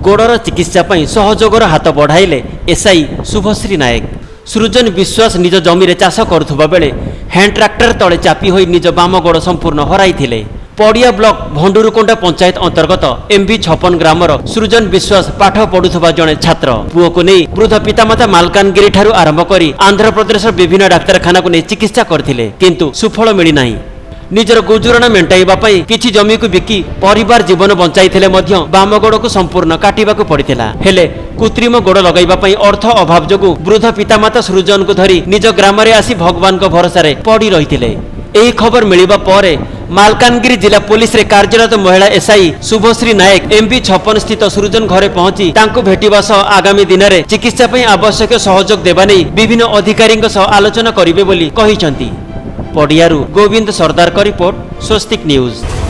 ଗୋଡ଼ର ଚିକିତ୍ସା ପାଇଁ ସହଯୋଗର ହାତ ବଢ଼ାଇଲେ ଏସ୍ଆଇ ଶୁଭଶ୍ରୀ ନାୟକ। ସୃଜନ ବିଶ୍ୱାସ ନିଜ ଜମିରେ ଚାଷ କରୁଥିବା ବେଳେ ହ୍ୟାଣ୍ଡ ଟ୍ରାକ୍ଟର ତଳେ ଚାପି ହୋଇ ନିଜ ବାମ ଗୋଡ଼ ସମ୍ପୂର୍ଣ୍ଣ ହରାଇଥିଲେ। ପଡ଼ିଆ ବ୍ଲକ ଭଣ୍ଡୁରୁକୋଣ୍ଡା ପଞ୍ଚାୟତ ଅନ୍ତର୍ଗତ ଏମ୍ଭି 56 ଗ୍ରାମର ସୃଜନ ବିଶ୍ୱାସ ପାଠ ପଢୁଥିବା ଜଣେ ଛାତ୍ର। ପୁଅକୁ ନେଇ ବୃଦ୍ଧ ପିତାମାତା ମାଲକାନଗିରି ଠାରୁ ଆରମ୍ଭ କରି ଆନ୍ଧ୍ରପ୍ରଦେଶର ବିଭିନ୍ନ ଡାକ୍ତରଖାନାକୁ ନେଇ ଚିକିତ୍ସା କରିଥିଲେ, କିନ୍ତୁ ସୁଫଳ ମିଳିନାହିଁ। ନିଜର ଗୁଜୁରାଣ ମେଣ୍ଟାଇବା ପାଇଁ କିଛି ଜମିକୁ ବିକି ପରିବାର ଜୀବନ ବଞ୍ଚାଇଥିଲେ ମଧ୍ୟ ବାମ ଗୋଡ଼କୁ ସମ୍ପୂର୍ଣ୍ଣ କାଟିବାକୁ ପଡ଼ିଥିଲା। ହେଲେ କୃତ୍ରିମ ଗୋଡ଼ ଲଗାଇବା ପାଇଁ ଅର୍ଥ ଅଭାବ ଯୋଗୁଁ ବୃଦ୍ଧ ପିତାମାତା ସୃଜନକୁ ଧରି ନିଜ ଗ୍ରାମରେ ଆସି ଭଗବାନଙ୍କ ଭରସାରେ ପଡ଼ି ରହିଥିଲେ। ଏହି ଖବର ମିଳିବା ପରେ ମାଲକାନଗିରି ଜିଲ୍ଲା ପୋଲିସରେ କାର୍ଯ୍ୟରତ ମହିଳା ଏସ୍ଆଇ ଶୁଭଶ୍ରୀ ନାୟକ ଏମ୍ବି 56 ସ୍ଥିତ ସୃଜନ ଘରେ ପହଞ୍ଚି ତାଙ୍କୁ ଭେଟିବା ସହ ଆଗାମୀ ଦିନରେ ଚିକିତ୍ସା ପାଇଁ ଆବଶ୍ୟକ ସହଯୋଗ ଦେବା ନେଇ ବିଭିନ୍ନ ଅଧିକାରୀଙ୍କ ସହ ଆଲୋଚନା କରିବେ ବୋଲି କହିଛନ୍ତି। ପଡ଼ିଆରୁ ଗୋବିନ୍ଦ ସର୍ଦ୍ଦାରଙ୍କ ରିପୋର୍ଟ, ସ୍ୱସ୍ତିକ ନ୍ୟୁଜ୍।